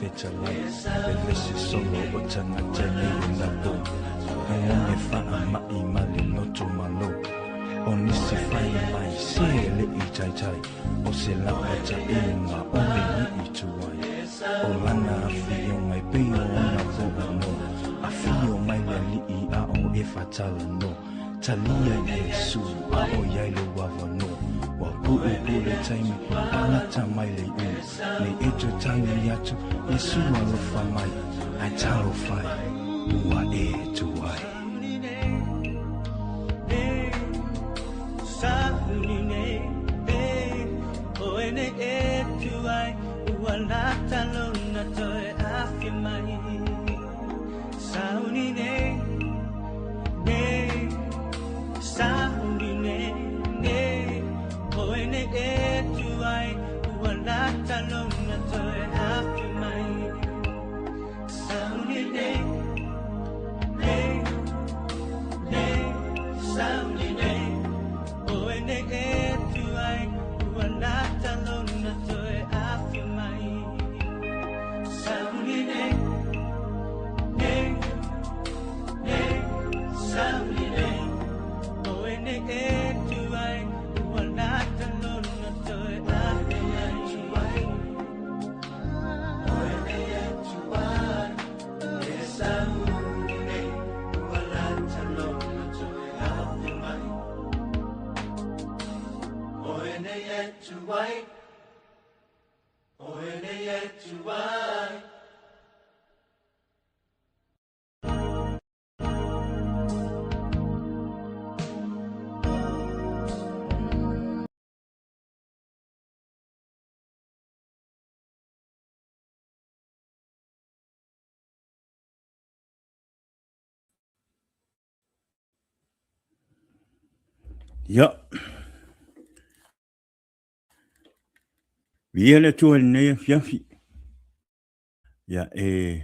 fetalai Vevesi solo o tagata nei o na po Lagona e faamai ma le loto malo O nisi fai mai se e le i taitai O se lapataiga o le ni'i tuai O lana afioga e pei o ona po'o Afio mai le Alii a o e faatalanoa Talia Iesu a o i ai lou avanoa Ua puupuu le taimi a lata mai le iuga Nei e toe tagi atu Iesu alofa mai Ae talofa e ua e tuai. Ia. Viia le Atua i lenei afiafi. Ia e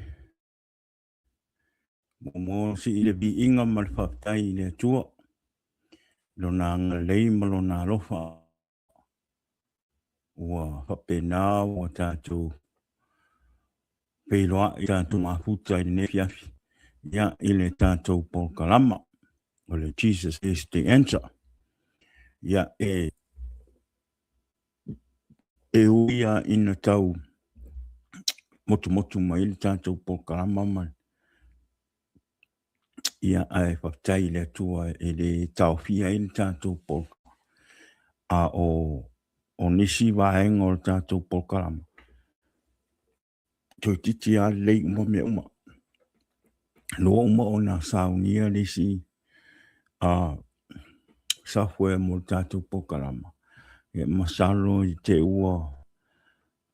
muamua sii le viiga ma le faafetai i le Atua, Lona agalelei ma Lona alofa ua faapena ua tatou feiloai tatou mafuta i lenei afiafi, ia, i le tatou polokalama o le Jesus is the Answer. Ia, e ui lava ina tau motumotu mai le tatou polokalama ma ia, ae faafetai i le Atua e le taofia ai le tatou polokalama. A o nisi vaega o le tatou polokalama, toeitiiti lava lelei uma mea uma. Loa uma ona saunia le isi software mo le tatou polokalama, ia masalo i te i ua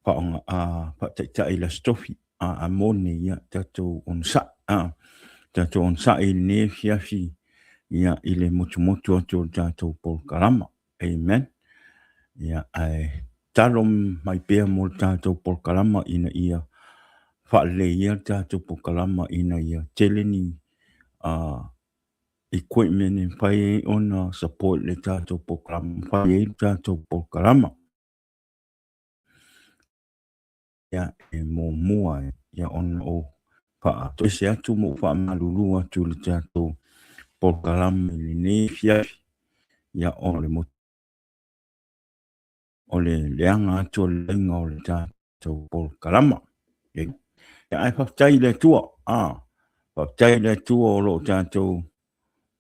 faataitai i le Aso Tofi, a moni ia tatou onosai, tatou onosai i lenei afiafi ia i le motumotu atu o le tatou polokalama. Amen. Ia, ae talo mai pea mo le tatou polokalama ina ia faaleleia le tatou polokalama ina ia tele ni equipment e mafai ai ona support le tatou polokalama, mafai ai le tatou polokalama. Ia, e muamua ia ona ou faatoese atu ma ou faamalulu atu i le tatou polokalame i lenei afiafi, ia o le o le leaga atu o le laina o le tatou polokalama. Ia, ae faafetai i le Atua, faafetai i le Atua o lo o tatou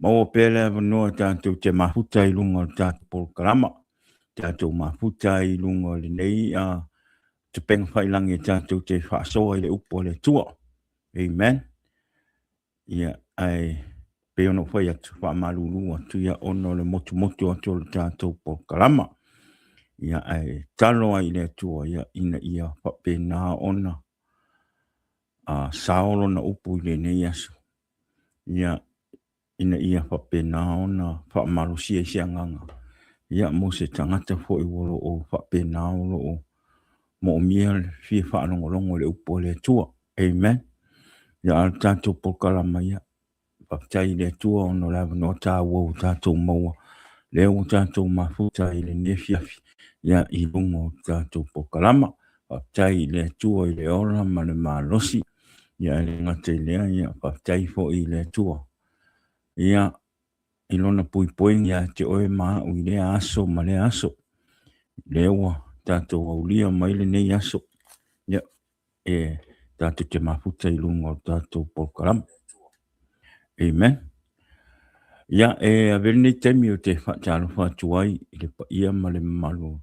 maua pea le avanoa tatou te mafuta i luga o le tatou polokalama, tatou mafuta i luga o lenei tupega failagi tatou te faasoa i le upu a le Atua. Amen. Ia, ae pei ona ou fai atu, faamalulu atu ia ona o le motumotu atu o le tatou polokalama. Ia, ae talo ai i le Atua ia ina ia faapena ona sao lona upu i lenei aso. Ia, ina ia faapena ona faamalosia i se agaga, ia, mo se tagata foi o lo o faapena o lo o moomia le fia faalogologo i le upu a le Atua. Amen. Ia, a o le tatou polokalama, ia, faafetai i le Atua ona o le avanoa taua ua tatou maua, lea ua tatou mafuta i lenei afiafi, ia, i luga o le tatou polokalama. Faafetai i le Atua i le ola ma le malosi, ia e le gata i lea, ia faafetai foi i le Atua. Ia, i lona puipuiga ia te oe ma au i lea aso ma lea aso. Lea ua tatou aulia mai lenei aso, ia, e tatou te mafuta i luga o le tatou polokalame. Amen. Ia, e avea lenei taimi ou te faatalofa atu ai i le paia ma le mamalu o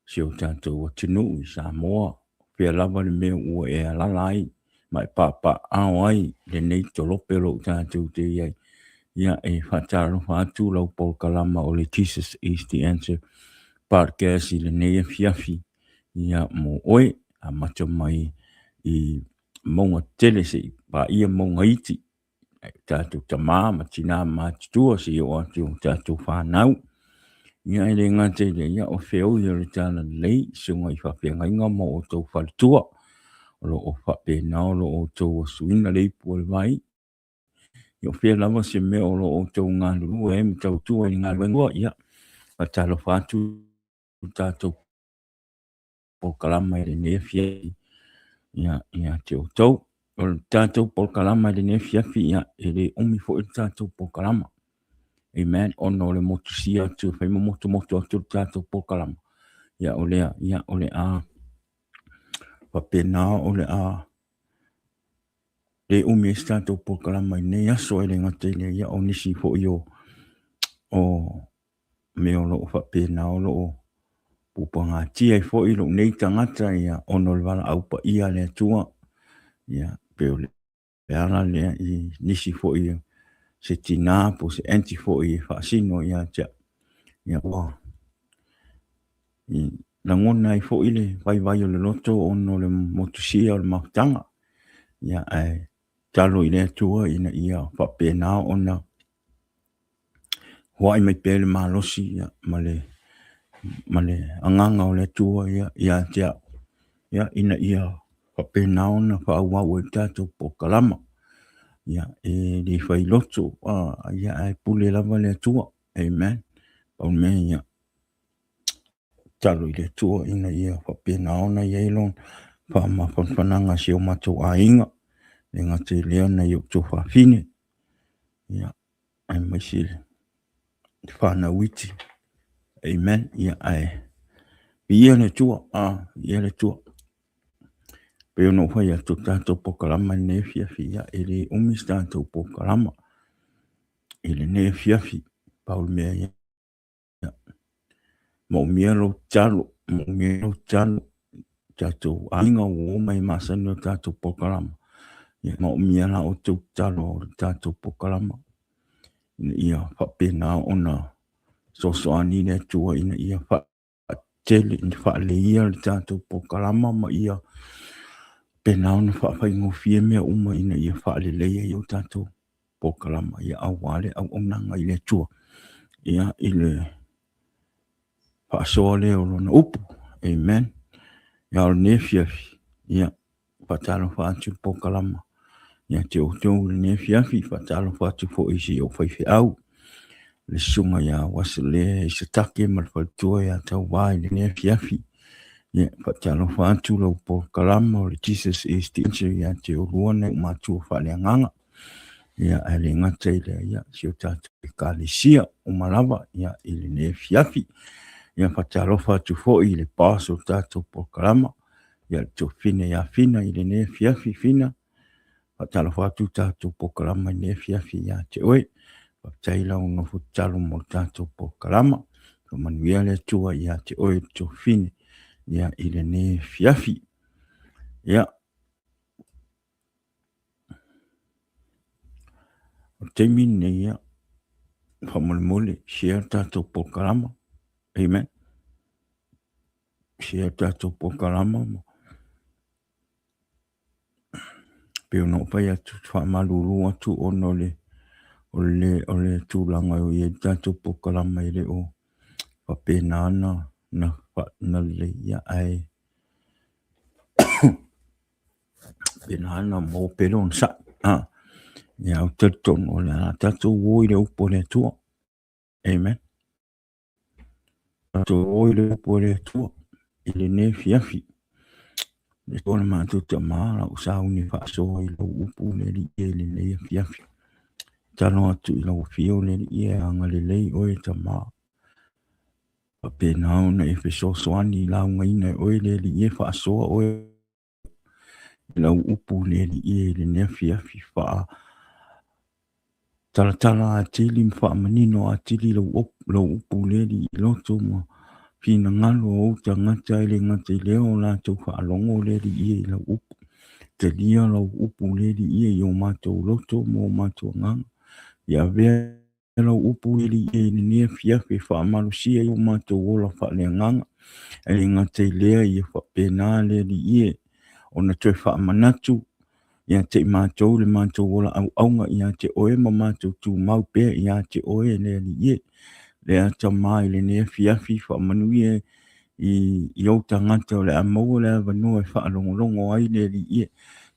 si o tatou atunuu i Samoa, o fea lava le mea ua e alala ai ma e papaaao ai lenei tolope o lo o tatou te i ai. Ia, e faatalofa atu lau polokalama o le Jesus is the Answer podcast i lenei afiafi ia mo oe, amata mai i mauga tele seia paia mauga iti, nai o tatou tama ma tina matutua seia oo atu i o tatou fanau. Ia e le gata i lea, ia o feoi o le Talalelei, susuga i faafeagaiga ma outou faletua, o lo o faapena o lo o outou asuina le ipu o le vai. Ia o fea lava se mea o lo o outou galulue ai ma tautua i le galuega, ia faatalofa atu le tatou polokalama i lenei afiafi ia, ia te outou. O le tatou polokalama i lenei afiafi, ia, e le umi foi le tatou polokalama. Amen. Ona o le motusia atu, e fai ma motumotu atu le tatou polokalama. Ia, o lea, ia, o le a faapena o le a le umi ai se tatou polokalama i lenei aso e le gata i lea, ia, o nisi foi o, o mea o lo o faapena o lo o pupagatia ai foi lou nei tagata ia ona o le valaau paia a le Atua. Ia pei o le ala lea i nisi foi se tina po o se aunty foi e faasino ia te au. Ia ua i lagona ai foi le vaivai o le loto ona o le motusia o le mafutaga. Ia ae tatalo i le Atua ina ia faapena ona Huai mai pea le malosi ia, ma le, ma le agaga o le Atua ia, ia te au, ia, ina ia faapena ona faaauau ai le tatou polokalama. Ia, e le fai loto, ia, ae pule lava le Atua. Amen. Pau le mea ia, tatalo i le Atua ina ia faapena ona i ai lona faamafanafanaga i si o matou aiga, e le gata i lea nai ou tuafafine, ia, aemaise le fanau iti. Amen. Ia, ae viia le Atua, viia le Atua. Pei ona ou fai atu, tatou polokalama i lenei afiafi, ia, e le umi se tatou polokalama i lenei afiafi. Pau le mea ia, Moomia lou tatalo, moomia lou tatalo, tatou aiga ua o mai masani o tatou polokalama. Ia moomia la outou tatalo o le tatou polokalama ina ia faapena ona fesoasoani le Atua ina ia faatele, ina faaleleia le tatou polokalama ma ia faapena ona faafaigofie mea uma ina ia faaleleia ai o tatou polokalama ia aua le auaunaga i le Atua ia i le faasoa lea o lona upu. Amen. Ia o lenei afiafi, ia faatalofa atu le polokalama ia te outou i lenei afiafi, faatalofa atu foi i si ou faifeau, le susuga ia Uasalea Isatake ma le faletua ia Tauvā i lenei afiafi. Ia faatalofa atu lau polokalama o le Jesus is the Answer ia te oulua nai ou matua faaleagaga. Ia, ae le gata i lea, ia, si o tatou ekalesia uma lava, ia, i lenei afiafi. Ia, faatalofa atu foi i le boss o le tatou polokalama, ia, le tuafafine ia Fina i lenei afiafi, Fina. Faatalofa atu le tatou polokalama i lenei afiafi ia te oe. Faafetai lau nofo tatalo mo le tatou polokalama. Faamanuia le Atua ia te oe le tuafafine, ia, i lenei afiafi. Ia, O le taimi lenei, ia, faamolemole, share le tatou polokalama. Amen. Share le tatou polokalama. Pei ona ou fai atu, faamalulu atu ona o le, o le, o le tulaga o i ai le tatou polokalama e le o faapena ona na, na lelei, ia, ae Pena ana maua pea le onosai. Ia, ou te talitonu o le a tatou o i le upu a le Atua. Amen. Tatou o i le upu a le Atua i lenei afiafi. Le Atua le matou Tama, lau sauni faasoa i lau upu le Alii e i lenei afiafi. Tatalo atu i lau afio le Alii e agalelei oe Tama. Faapena ona e fesoasoani i laugaina e oe le Alii e faasoa oe i lau upu le Alii e i lenei afiafi faa Talatala atili ma faamanino atili lau upu le Alii i loto ma finagalo o ou tagata e le gata i lea o latou faalogo le Alii e i lau upu. Talia lau upu le Alii e i o matou loto ma o matou agaga. Ia avea lau upu le Alii e i lenei afiafi e faamalosia ai o matou ola faaleagaga. E le gata i lea ia faapena le Alii e ona toe faamanatu ia te i matou le matou ola auauna ia te oe ma matou tumau pea ia te oe le Alii e. Le atamai i lenei afiafi faamanuia i ou tagata o le a maua le avanoa e faalogologo ai le Alii e.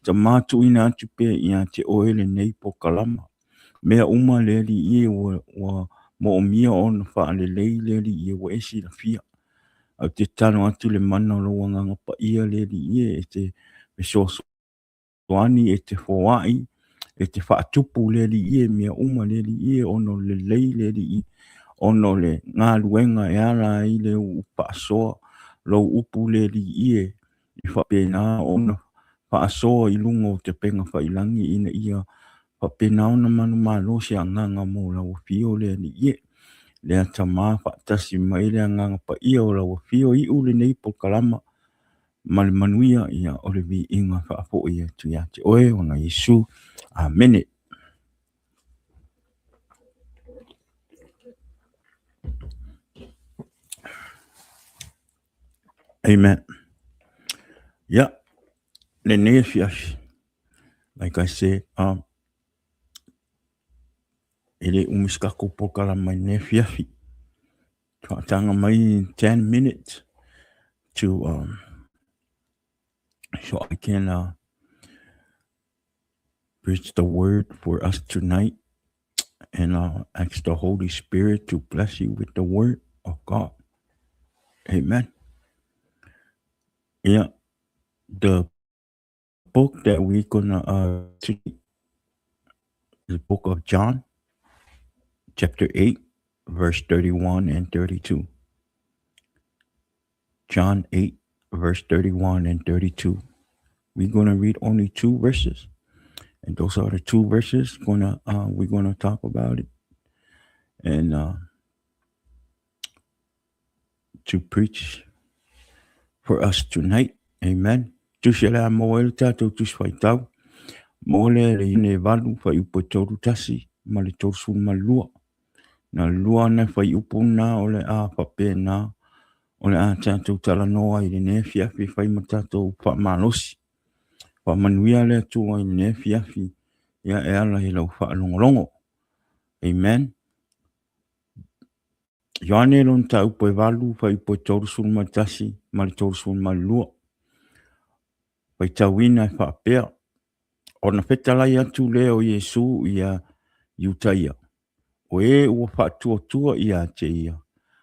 Tama tuuina atu pea ia te oe lenei polokalama. Mea uma le Alii e ua moomia ona faalelei le Alii e ua e silafia. Ae ou te tatalo atu le mana o lou Agaga Paia le Alii e, e te fesoasoani, e te foai, e te faatupu le Alii e, mea uma le Alii e, ona o le lelei le Alii, ona o le galuega e ala ai le upu faasoa, lou upu le Alii e, e faapena ona faasoa i luga o tapega faiilagi ina ia faapena ona manumalo se agaga mo lau afio le Alii e. Le Tama faatasi mai le Agaga Paia o lau afio iu lenei polokalama ma le manuia ia o le viiga faafoi atu ia te oe ona Iesu. Amene. Amen. Yeah, lenei afiafi, like I said, e le umi se tatou polokalama i lenei afiafi. Faataga mai 10 minutes to so I can preach the word for us tonight and ask the Holy Spirit to bless you with the word of God. Amen. Yeah, the book that we're gonna is the book of John, chapter 8, verse 31 and 32. John 8, verse 31 and 32. We're gonna read only 2 verses, and those are the 2 verses we're gonna talk about it and to preach for us tonight. Amen. Tusi le a maua ai le tatou tusi faitau mo le le ine valu fuaiupu e 31 ma le 32. Na le lua ana fuaiupu na o le a faapena o le a tatou talanoa i lenei afiafi e fai ma tatou faamalosi. Faamanuia le Atua i lenei afiafi ia e ala i lau faalogologo. Amen. Ioane lona mataupu e 8, fuaiupu e 31 ma le 32. Faitauina e faapea, Ona fetalai atu lea o Iesu ia Iutaia, o e ua faatuatua ia te ia,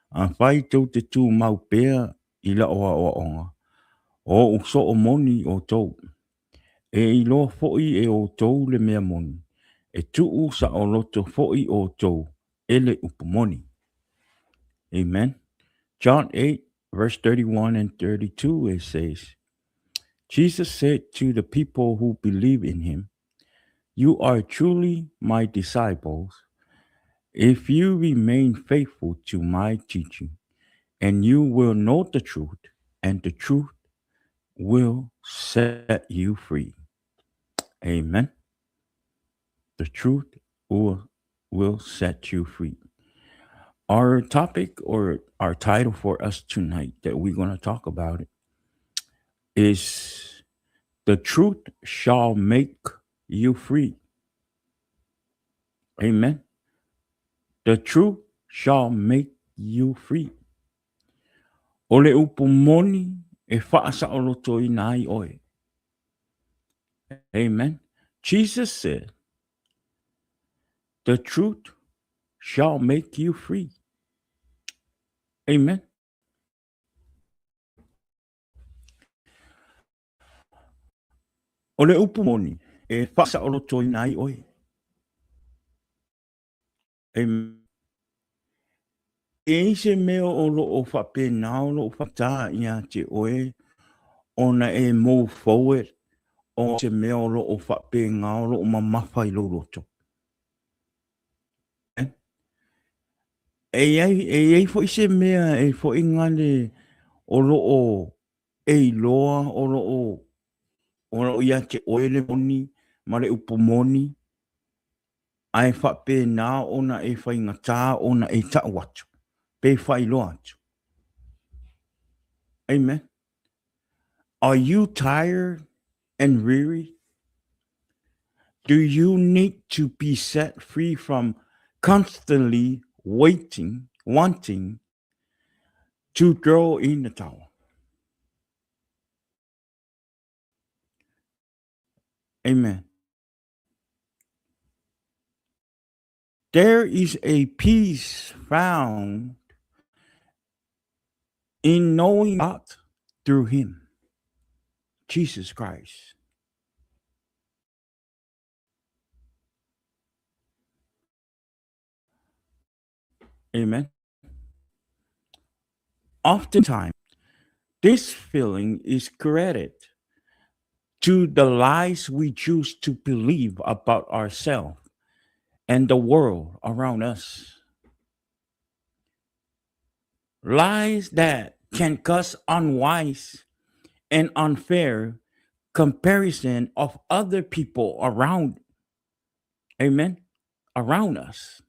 afai tou te tumau pea i la'u aoaoga, o o'u soo moni outou. E iloa foi e outou le mea moni, e tuu saoloto foi outou e le upu moni. Amen. John 8, verse 31 and 32, it says, Jesus said to the people who believe in him, You are truly my disciples if you remain faithful to my teaching, and you will know the truth, and the truth will set you free. Amen. The truth will set you free. Our topic or our title for us tonight that we're going to talk about it is The Truth Shall Make You Free. Amen. The truth shall make you free. O le upu moni e faasaolotoina ai oe. Amen. Jesus said, the truth shall make you free. Amen. O le upu moni e faasaolotoina ai oe. Amen. E i ai se mea o lo o faapena o lo o faatā ia te oe ona e move forward o se mea o lo o faapena o lo o mamafa i lou loto. E i ai, e i ai foi se mea e foi gale o lo o e iloa o lo o o lo o ia te oe le moni ma le upu moni, ae faapena ona e faigata ona e tau atu, pe faailoa atu. Amen. Are you tired and weary? Do you need to be set free from constantly waiting, wanting to throw in the towel? Amen. There is a peace found in knowing God through Him, Jesus Christ. Amen. Oftentimes, this feeling is credited to the lies we choose to believe about ourselves and the world around us. Lies that can cause unwise and unfair comparison of other people around, amen, around us.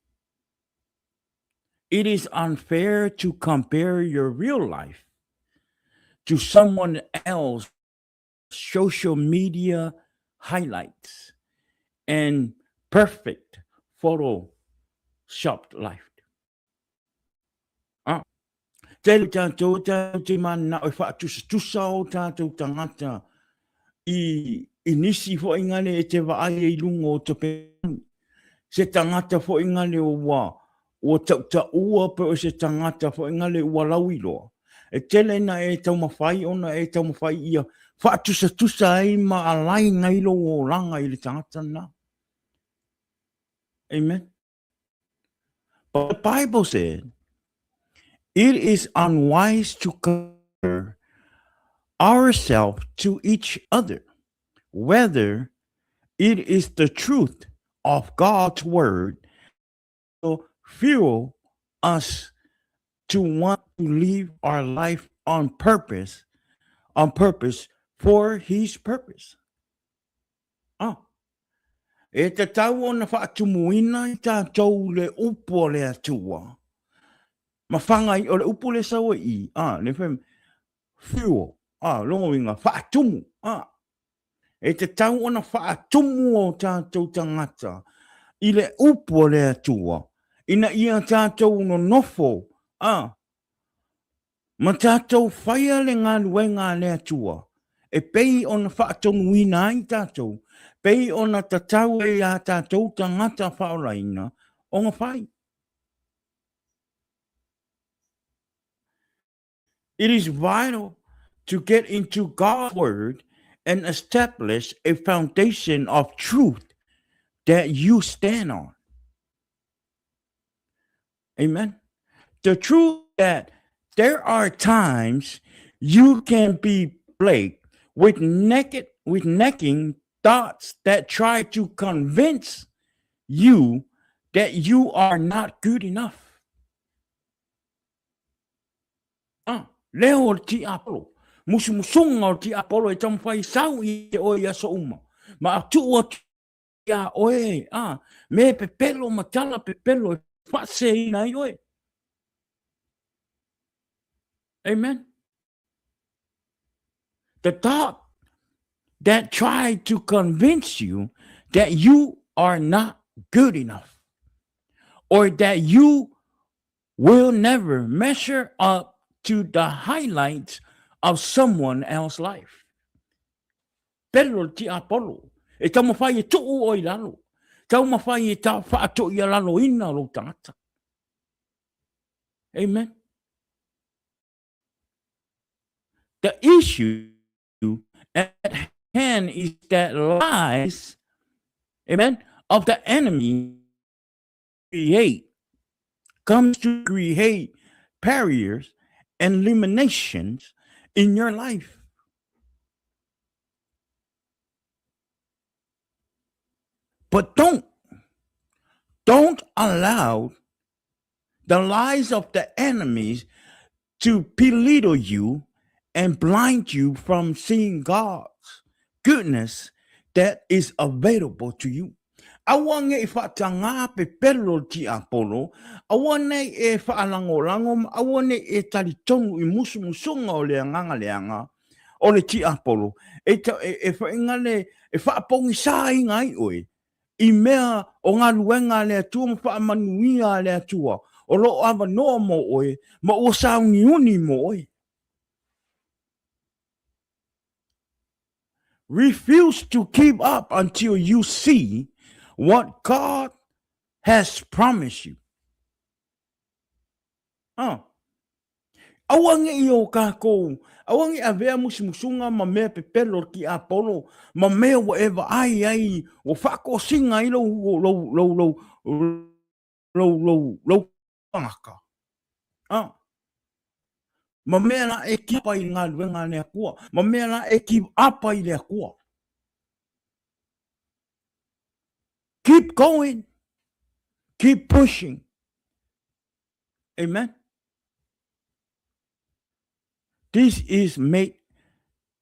It is unfair to compare your real life to someone else social media highlights and perfect photoshopped life. Ah. Tele tātou, tātou te mana o whaatusatusa o tātou tangata i, i nisi fo ingale e te vaai i lunga o te peni. Se tangata fo ingale o ua, ua tautaua pe o se tangata fo ingale ua lauiloa. E tele na e taumafai ona e taumafai ia whaatusatusa ai ma alai ngai lo o langa i le tangata na. Amen. But the Bible said, it is unwise to compare ourselves to each other, whether it is the truth of God's word will fuel us to want to live our life on purpose, on purpose for his purpose. Ah. E tatau ona faatumuina i tātou le upu o le Atua. Ma whangai, o le upu le saua i, ah, le whem, fuel, ah, longo winga, faatumu, ah. E tatau ona faatumu o tātou tangata i le upu o le Atua, ina ia tātou nonofo, ah, Ma tātou whaia le galuega a le Atua, e pei ona faatonuina ai tātou, pei ona tatau ai ā tātou tangata whaolaina ona whai. It is vital to get into God's Word and establish a foundation of truth that you stand on. Amen. The truth that there are times you can be plagued with naked with necking thoughts that try to convince you that you are not good enough. Ah, leo o le tiapolo. Musumusunga o le tiapolo e taumafai sau i te oe i aso uma. Ma tuu atu iā oe, ā, me pepelo ma tala pepelo e faaseseina ai oe. Amen. The thought that tried to convince you that you are not good enough or that you will never measure up to the highlights of someone else's life. Pelo le tiapolo, e taumafai e tuu oe i lalo, taumafai e ta faatoialaloina lou tagata. Amen. The issue at can is that lies, amen, of the enemy create, comes to create barriers and limitations in your life. But don't allow the lies of the enemies to belittle you and blind you from seeing God's goodness that is available to you. Aua nei whaatanga pepelo tiapolo, aua nei e whaalangolango, ma aua nei e talitonu i musumusunga o le anganga leanga o le tiapolo, e, ta, e, e whainga le, e whaapongi sa inga ai oe, i mea o galuega a le Atua ma faamanuia a le Atua, o lo o avanoa mo oe, ma ua sauniuni mo oe. Refuse to give up until you see what God has promised you. Ah. Aua ne i o kākou, aua ne i avea musumusuga ma mea pepelo o le tiapolo, ma mea ua e vaai ai, ua faatosina ai lou, lou, lou, lou, lou, lou, lou tagata. Ah. Ma mea la e give up i le galuega a le Atua, ma mea la e give up i le Atua. Keep going. Keep pushing. Amen. This is made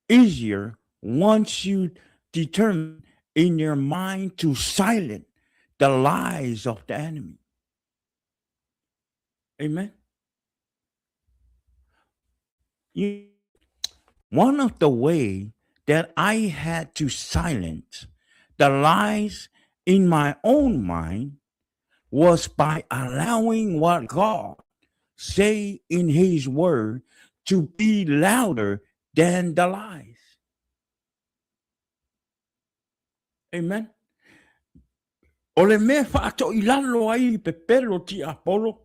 easier once you determine in your mind to silence the lies of the enemy. Amen. You, one of the way that I had to silence the lies in my own mind was by allowing what God say in his word to be louder than the lies. Amen. O le mea faatoilalo ai i pepelo tiapolo,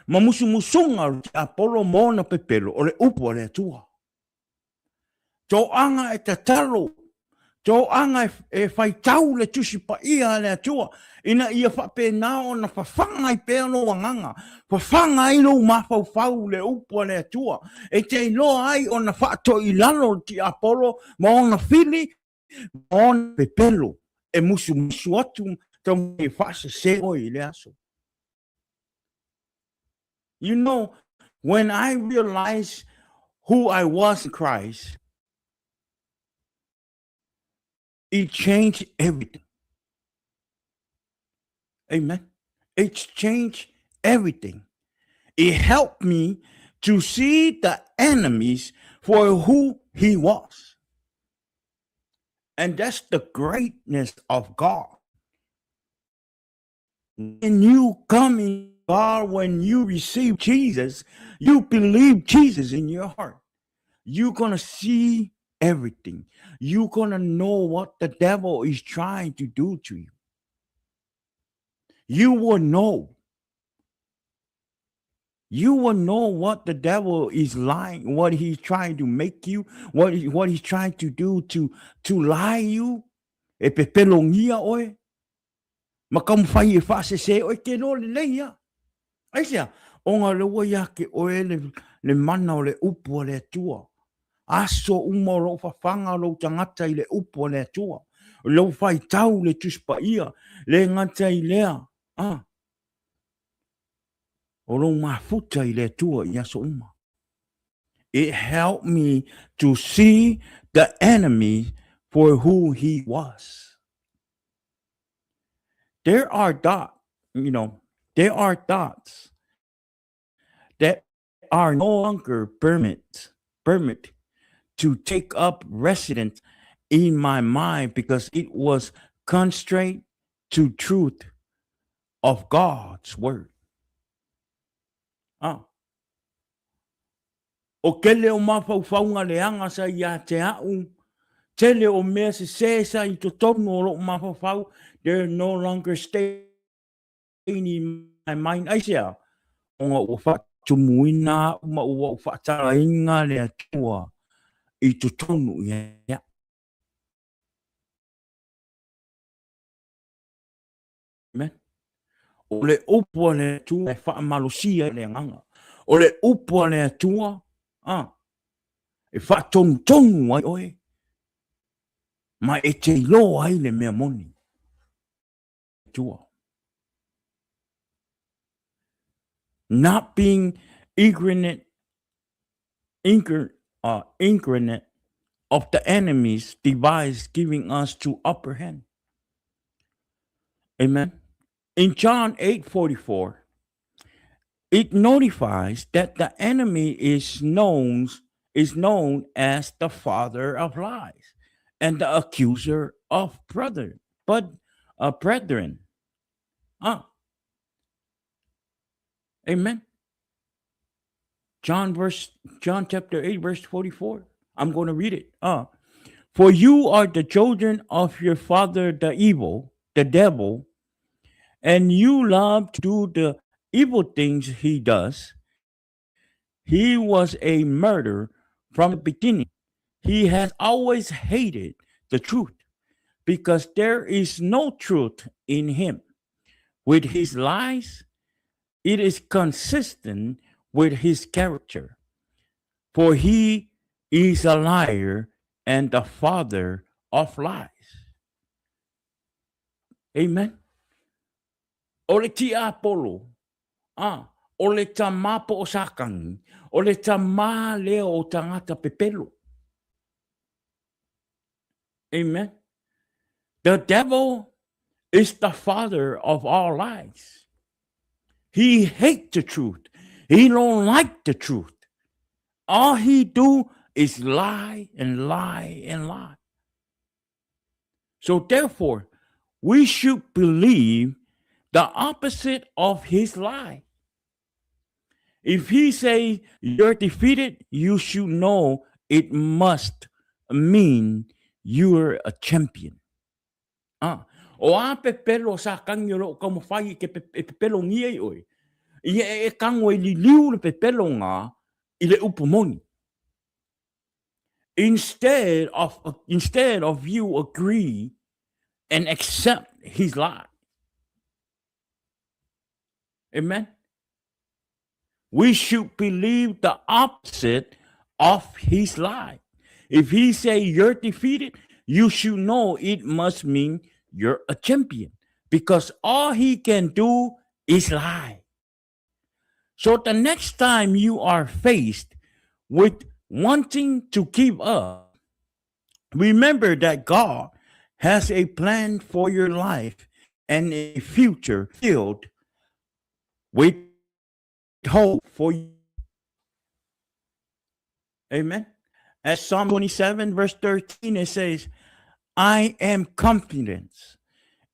ma musumusuga o le tiapolo ma ona pepelo, o le upu a le Atua. Toaga e tatalo, toaga e faitau le Tusi Paia a le Atua, ina ia faapena ona fafaga ai pea lou agaga, fafaga ai lou mafaufau le upu a le Atua, e te iloa ai ona faatoilalo le tiapolo ma ona fili ma ona pepelo e musumusu atu taumafai e faasese oe i le aso. You know, when I realized who I was in Christ, it changed everything. Amen. It changed everything. It helped me to see the enemies for who he was. And that's the greatness of God. When you come in God, when you receive Jesus, you believe Jesus in your heart. You're going to see everything. You're going to know what the devil is trying to do to you. You will know. You will know what the devil is lying, what he's trying to make you, what he, what he's trying to do to to lie you. E pepelongia oe. Ma taumafai e faasese oe ke loa lelei ia. Aisea, ona o lea ua ia te oe le, le mana o le upu a le Atua. Aso uma o lou fafaga lou tagata i le upu a le Atua. Lou faitau le Tusi Paia, le gata i lea, ah, o lou mafuta i le Atua i aso uma. It helped me to see the enemy for who he was. There are dot, you know, there are thoughts that are no longer permit permit to take up residence in my mind because it was constrained to truth of God's word. Ah. O kele o mafaufauga leaga sa ia te a'u, tele o mea sesē sa i totonu o lo'u mafaufau, they're no longer staying in my mind. Aisea? Ona ua faatumuina a'u ma ua ou faatalaina le Atua i totonu ia. O le upu a le Atua e faamalosia ai le agaga. O le upu a le Atua, a, e faatonutonu ai oe, ma e te iloa ai le mea moni. Atua. Not being ignorant, ignorant of the enemy's device giving us to upper hand. Amen. In John 8:44, it notifies that the enemy is known as the father of lies and the accuser of brother, but brethren. Amen. John chapter 8 verse 44. I'm going to read it. For you are the children of your father the evil, the devil, and you love to do the evil things he does. He was a murderer from the beginning. He has always hated the truth because there is no truth in him. With his lies, it is consistent with his character, for he is a liar and the father of lies. Amen. O le tiapolo, o le tamā po o Sākani, o le tamā lea o tagata pepelo. Amen. The devil is the father of all lies. He hates the truth. He don't like the truth. All he do is lie and lie and lie. So therefore, we should believe the opposite of his lie. If he say you're defeated, you should know it must mean you're a champion. O a pepelo sa kangi o loo taumafai i ke e pepelongia i oe. Ia e tago e liliu le pepeloga i le upu moni. Instead of you agree and accept his lie. Amen. We should believe the opposite of his lie. If he say you're defeated, you should know it must mean you're a champion because all he can do is lie. So the next time you are faced with wanting to give up, remember that God has a plan for your life and a future filled with hope for you. Amen. As Psalm 27, verse 13, it says, I am confident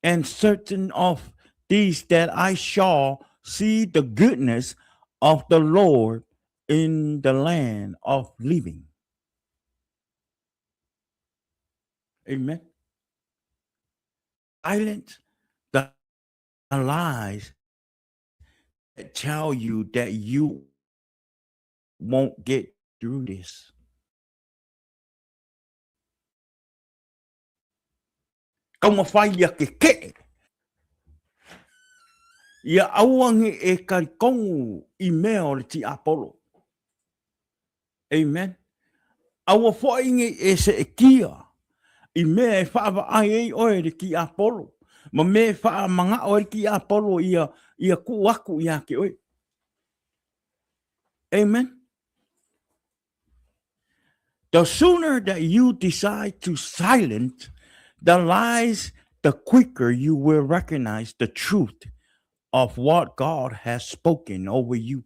and certain of these, that I shall see the goodness of the Lord in the land of living. Amen. Silence the lies that tell you that you won't get through this. Taumafai ia kekeʻe. Ia aua ne i e talitonu i mea o le tiapolo. Amen. Aua foʻi ne i e seʻetia i mea e faavaai ai oe i le tiapolo, ma mea e faamanaʻo ai le tiapolo ia tuu atu iā te oe. Amen. The sooner that you decide to silence the lies, the quicker you will recognize the truth of what God has spoken over you.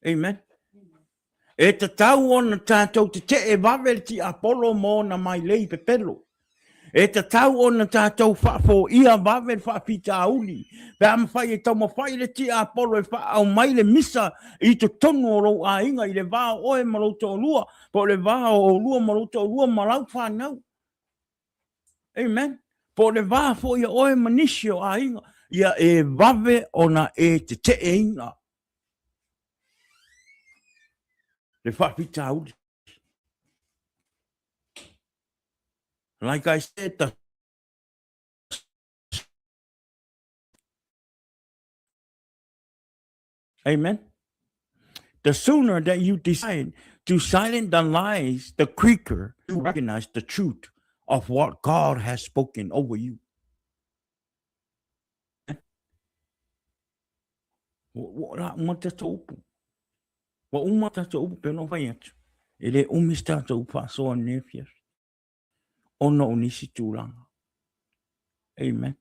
Amen. E tatau ona tātou teteʻe vave le tiapolo ma ona mailei pepelo. E tatau ona tātou faafoia vave le faafitauli. Pe a mafai e taumafai le tiapolo e faaau mai le misa i totonu o lou aiga i le va o oe ma lou toalua, po o le va o oulua ma lou toalua ma lau fanau. Amen. Po o le va foi o oe ma nisi o aiga, ia e vave ona e teteʻeina le faafitauli. Like I said, the Amen. The sooner that you decide to silence the lies, the quicker you recognize the truth of what God has spoken over you. Ua la uma tatou upu. Ua uma tatou upu pe no fai atu. E le umi se tatou faasoa nei afiafi. Ona o nisi tulaga. Amen.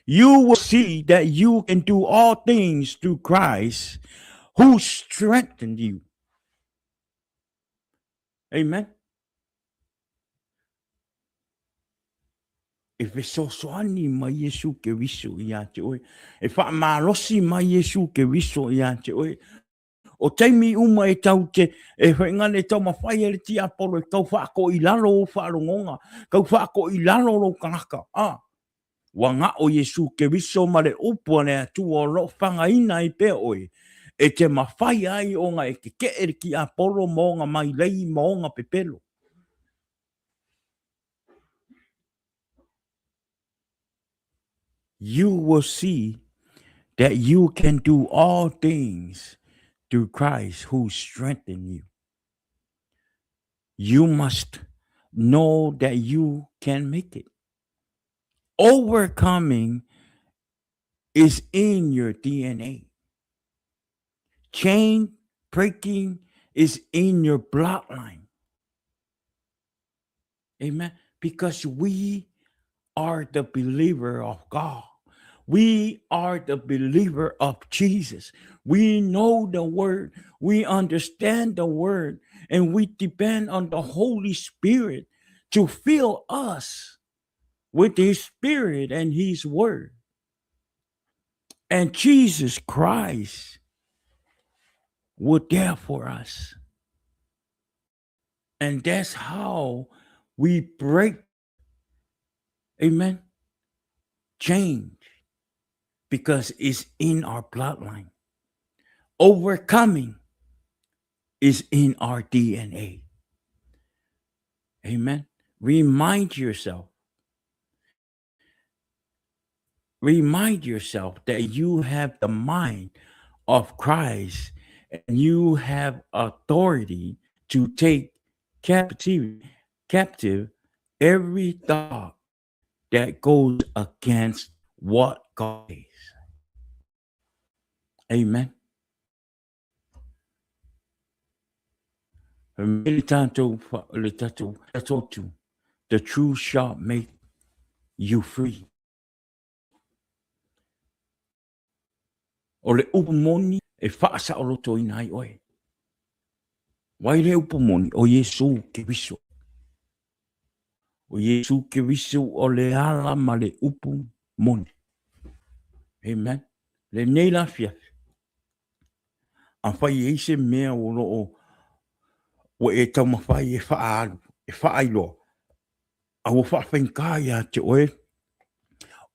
You will see that you can do all things through Christ who strengthened you. Amen. E fesoasoani mai Iesu Keriso iā te oe. E faamalosi mai Iesu Keriso iā te oe. O taimi uma e tau te, e whaingane e taumawhai e le tiapolo e tau whaako i lalo o wharongonga, kau whaako i lalo lo kanaka. Ah, ua ga'o Iesu Keriso ma le upu a le Atua o lo o fagaina ai pea oe, e te mafai ai ona e keke'e le tiapolo ma ona mailei ma ona pepelo. You will see that you can do all things through Christ who strengthened you. You must know that you can make it. Overcoming is in your DNA. Chain breaking is in your bloodline. Amen. Because we are the believer of God. We are the believer of Jesus. We know the word. We understand the word. And we depend on the Holy Spirit to fill us with his spirit and his word. And Jesus Christ was there for us. And that's how we break, amen, change, because it's in our bloodline. Overcoming is in our DNA. Amen. Remind yourself. Remind yourself that you have the mind of Christ and you have authority to take captive every thought that goes against what God is. Amen. The truth shall make you free. O le upu moni e faasaolotoina ai oe. Wai le upu moni o Iesu Keriso. O Iesu Keriso o le ala ma le upu moni. Amen. Lenei la afiafi. Afai e i se mea o lo o ua e taumafai e faaalu, e faailoa, a ua faafaigata iā te oe,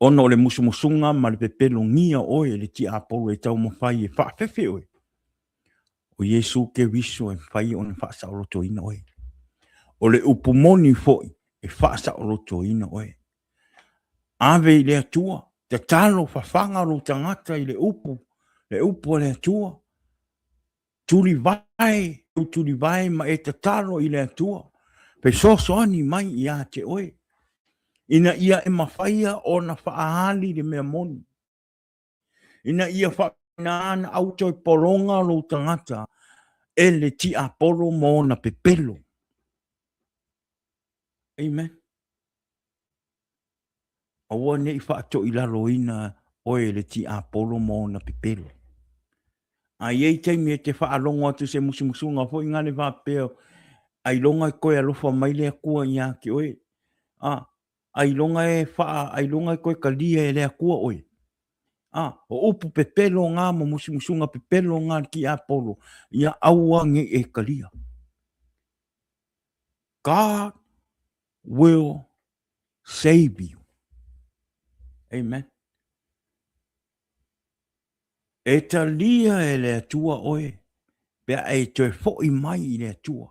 ona o le musumusuga ma le pepelogia oe e le tiapolo e taumafai e faafefe oe, o Iesu Keriso e mafai ona faasaolotoina oe. O le upu moni foi e faasaolotoina oe. Ave i le Atua, tatalo fafaga lou tagata i le upu, le upu a le Atua. Tulivae, tulivae ma e tatalo i le Atua, fesoasoani mai iā te oe, ina ia e mafaia ona faaali le mea moni, ina ia faapena ona aua toe pologa lou tagata e le tiapolo ma ona pepelo. Amen. Aua ne i faatoilaloina oe e le tiapolo ma ona pepelo. A i ai taimi e te faalogo atu se musumusuga foi nga le faapea, ailoga e koe alofa mai le Atua iā te oe. A, ailoga e wha, ailoga e koe kalia e le Atua oe. A, o upu pepelo ngā ma musumusuga pepelo ngā le tiapolo, ia aua nei e kalia. God will save you. Amen. E talia e le Atua oe, pe a e toe fo'i mai i le Atua.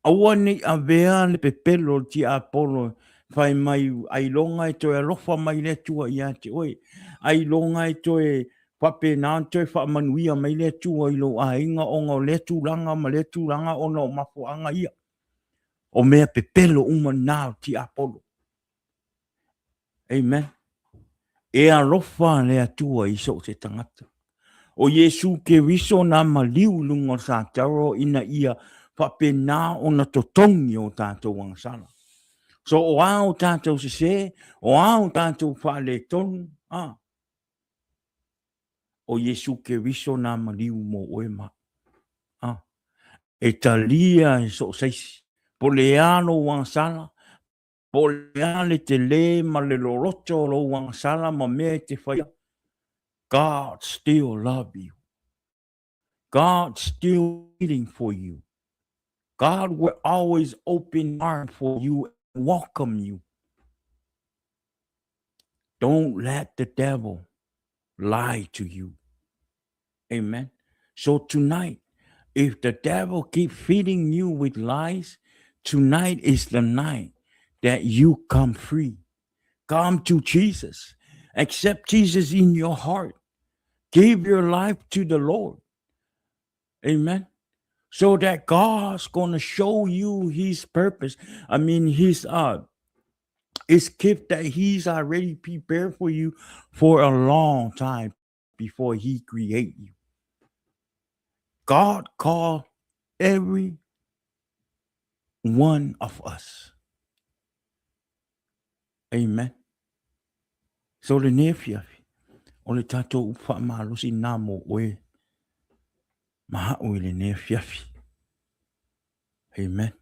Aua nei avea le pepelo o le tiapolo fai mai ailoga e toe alofa mai le Atua iā te oe. Ailoga e toe Faapena ona toe faamanuia mai le Atua i lou aiga ona o lea tulaga ma lea tulaga ona o mafuaaga ia. O mea pepelo uma na o tiapolo. Amen. E alofa le Atua i so o se tagata. O Iesu Keriso na maliu i luga o le sataro ina ia faapena ona totogi o tatou agasala. So o a o tatou sese, o a o tatou faaletonu, a, o Iesu Keriso na maliu mo oe ma au. A, e talia e so o se isi, po o le a lou agasala, po o le a le tele ma le loloto o lou agasala ma mea e te faia, God still love you. God still waiting for you. God will always open arm for you and welcome you. Don't let the devil lie to you. Amen. So tonight, if the devil keep feeding you with lies, tonight is the night that you come free. Come to Jesus. Accept Jesus in your heart. Give your life to the Lord. Amen. So that God's gonna show you his purpose. I mean his gift that he's already prepared for you for a long time before he create you. God called every one of us. Amen. So lenei afiafi, o le tatou upu faamalosi na mo oe ma a'u i lenei afiafi. Amen.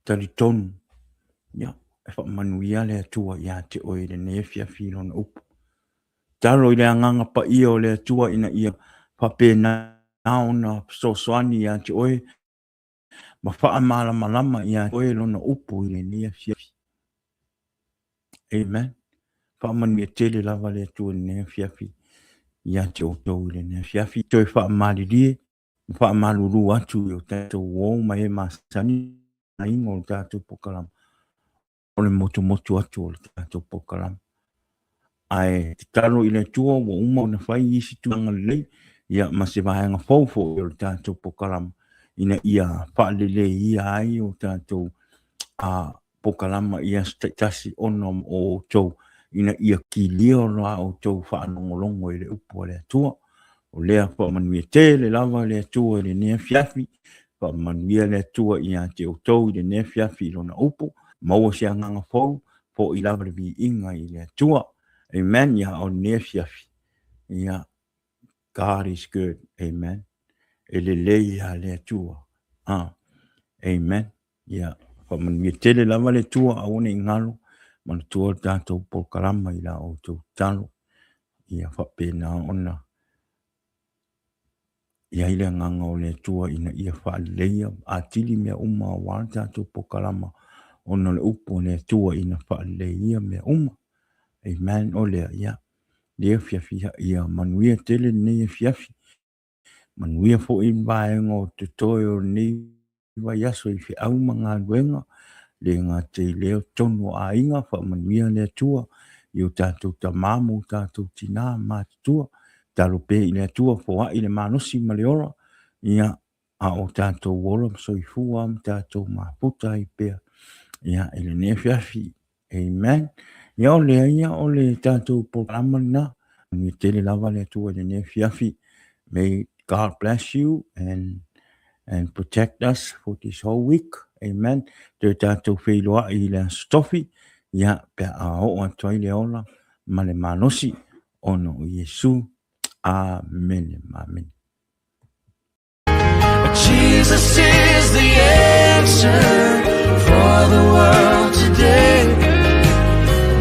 Talitonu, ia, e faamanuia le Atua ia te oe i lenei afiafi i lona upu. Talo i le agaga paia o le Atua ina ia faapena ona fesoasoani ia te oe ma faamalamalama ia te oe lona upu i lenei afiafi. Amen. Faamanuia tele lava le Atua i lenei afiafi ia te outou i lenei afiafi. Toe faamalilie ma faamalulu atu i o tatou uo ma e masani aiga o le tatou polokalama o le motumotu atu o le tatou polokalama. Ae tatalo i le Atua ua uma ona fai isi tulaga lelei ia ma se vaega fou foi o le tatou polokalama ina ia faaleleia ai o tatou a polokalama i aso taitasi ona o outou ina ia kilia la outou faalogologo i le upu a le Atua. O lea faamanuia tele lava le Atua i lenei afiafi, faamanuia le Atua ia te outou i lenei afiafi i lona upu, maua se agaga fou, fo'i lava le viiga i le Atua. Amen. Ia o lenei afiafi, ia, God is good. Amen. E lelei a le Atua. Ah. Amen. Ia, faamanuia tele lava le Atua, aua ne i galo, manatua le tatou polokalama i la outou tatalo. Ia faapena ona i ai le agaga o le Atua ina ia faaleleia atili mea uma aua le tatou polokalama ona o le upu a le Atua ina faaleleia mea uma. Amen. O lea, ia, lea afiafi, ia manuia tele lenei afiafi. Manuia foi le vaega o totoe o lenei vaiaso i feau ma galuega, le gata i lea o totonu o aiga, faamanuia le Atua i o tatou tama ma o tatou tina matutua, tatalo pea i le Atua foai le malosi ma le ola, ia, a o tatou ola ma soifua ma tatou mafuta ai pea, ia, i lenei afiafi. Amen. Ia o lea ia o le tatou polokalama lena. Manuia tele lava le Atua i lenei afiafi. May God bless you and protect us for this whole week. Amen. Toe tatou feiloai i le Aso Tofi, ia, pe a oo atu ai le ola ma le malosi ona o Iesu. Amene ma amene. Jesus is the answer for the world today.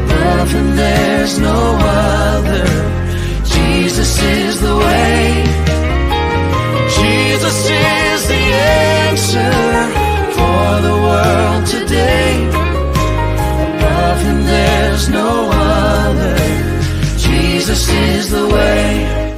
Above him there's no other. Jesus is the way. Jesus is the answer for the world today. Above him there's no other. Jesus is the way.